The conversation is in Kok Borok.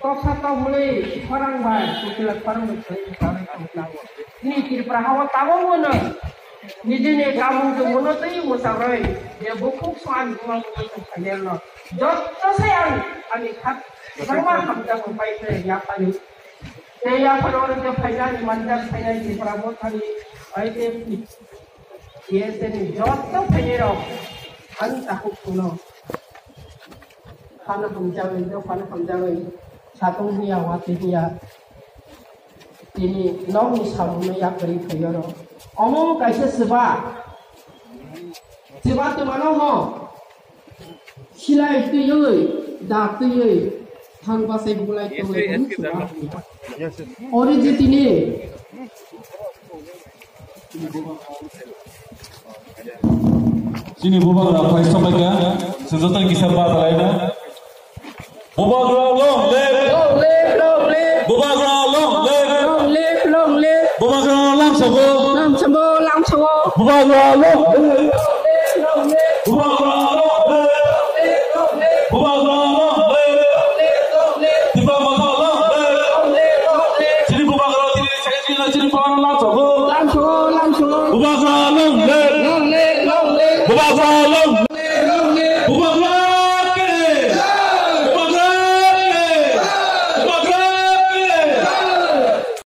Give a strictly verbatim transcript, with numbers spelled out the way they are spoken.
Toksa tokmani khorang bai, kukila khorang bai, tini Tripura hao tabok mano. Nijini kamung tongmano tei mwsaroi, je bukhuk song ani buma buma tong khainai no. Jotto se ang ani khat kwbangma hamjakmung pai khe yapani. Tei yaphano oro khe phainani manjak phainai Tripura mothani, bai tei P S A ni jotto phainai rok ani takhuk kuno. Phano hamjakwi, phano hamjakwi. Satung hiya, watwi hiya. Tini nokni samungno yakarwi phaiyoro. Omo kaisa swba. Swba twmano ho. Silai twiwi, da twiwi. Thang bachai bulai tongwi. Ori je tini. Chini bubagra phai sopaikha, chwng joto kisa ba talaina. Bubagra long live! Long live, long live! Bubagra long live! Long live, long live! Bubagra lamsogo! Lamsogo, lamsogo! Bubagra long live! Long live, long live! Bubagra long live! Long live, long live! Bubagra long live! Long live, long live! Tipra Motha long live! Long live, long live! Chini bubagra chini Chini bubagra lamsogo. Lamsogo, lamsogo. Bubagra long live. Long live, long live. Bubagra long